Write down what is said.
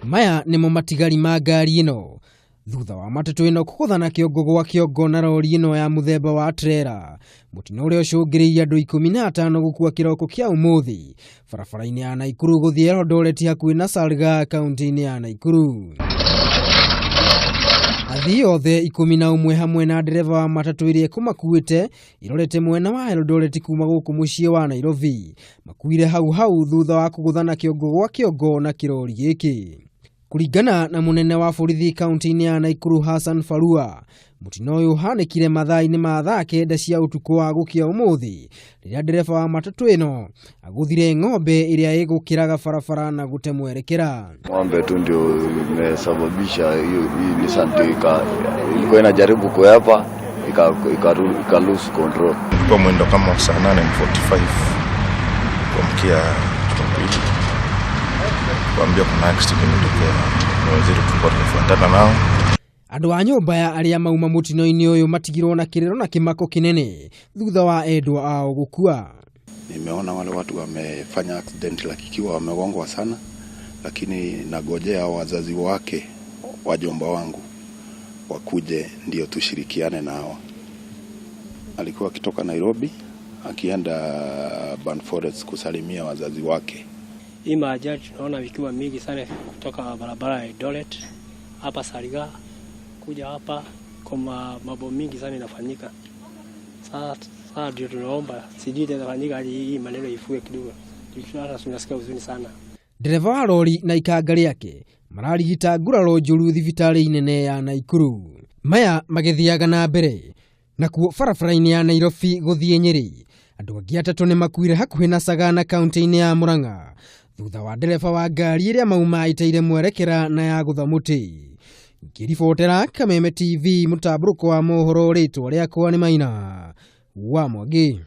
Maya nĩmo matigari ma ngari ĩno thutha wa matatũ ĩno kũgũthana kĩongo gwa kĩongo na rori ĩno ya mũthemba wa trera. Mũtino ũrĩa ũcũngĩrĩirie andũ 15 gũkua kĩroko kĩa ũmũthĩ barabara-inĩ ya Naikuru gũthiĩ Eldoret hakuhĩ na Salgaa kaunti-inĩ ya Naikuru. Athii othe 11 hamwe na ndereba wa matatũ ĩrĩa ĩkũmakuĩte irorete mwena wa Eldoret kuma gũkũ mũciĩ wa Nairobi makuire hau hau thutha wa kũgũthana kĩongo gwa kĩongo na kĩrori gĩkĩ. Kũringana na mũnene wa borithi kaunti-inĩ ya Naikuru Hassan Farua, mũtino ũyũ ũhanĩkire mathaa-inĩ ma thaa 9 cia ũtukũ wa gũkĩa ũmũthĩ rĩrĩa ndereba wa matatũ ĩno agũthire ng'ombe ĩrĩa ĩgũkĩraga barabara na gũte mwerekera. Ng'ombe tu ndio imesababisha hiyo. Hii Nissan ilikuwa inajaribu kuepa ika lose control. Ilikuwa mwendo kama saa 8:45 kuamkia Jumapili, kuambia kuna accident imetokea, na wenzetu tulikuwa tumefuatana nao. Andũ a nyũmba ya arĩa mauma mũtino-inĩ ũyũ matigirwo na kĩrĩro na kĩmako kĩnene thutha wa endwa ao gũkua. Nimeona wale watu wamefanya accident ikiwa wamegongwa sana, lakini nagojea wazazi wake wajomba wangu wakuje ndio tushirikiane nao. Alikuwa akitoka Nairobi akienda Burnt Forest kusalimia wazazi wake. Hii maajali tunaona ikiwa mingi sana kutoka barabara ya Eldoret hapa Salgaa kuja hapa, kwa mambo mingi sana inafanyika. Sasa ndio tunaomba sijui itafanyika aje hii maneno ifue kidogo. Hata tunasikia huzuni sana. Ndereba wa rori na ikanga rĩake mararigita nguraro njũru thibitarĩ nene ya Naikuru. Maya magĩthiaga na mbere nakuo barabara-inĩ ya Nairobi gũthiĩ Nyĩrĩ, andũ angĩ atatũ nĩ makuire hakuhĩ na Sagana kaunti-inĩ ya Murang'a thutha wa ndereba wa ngari ĩrĩa mauma ĩteire mwerekera na yagũtha mũtĩ. Ngĩribotera Kameme TV mũtambũrũko wa mohoro, rĩtwa rĩakwa nĩ Maina wa Mwangi.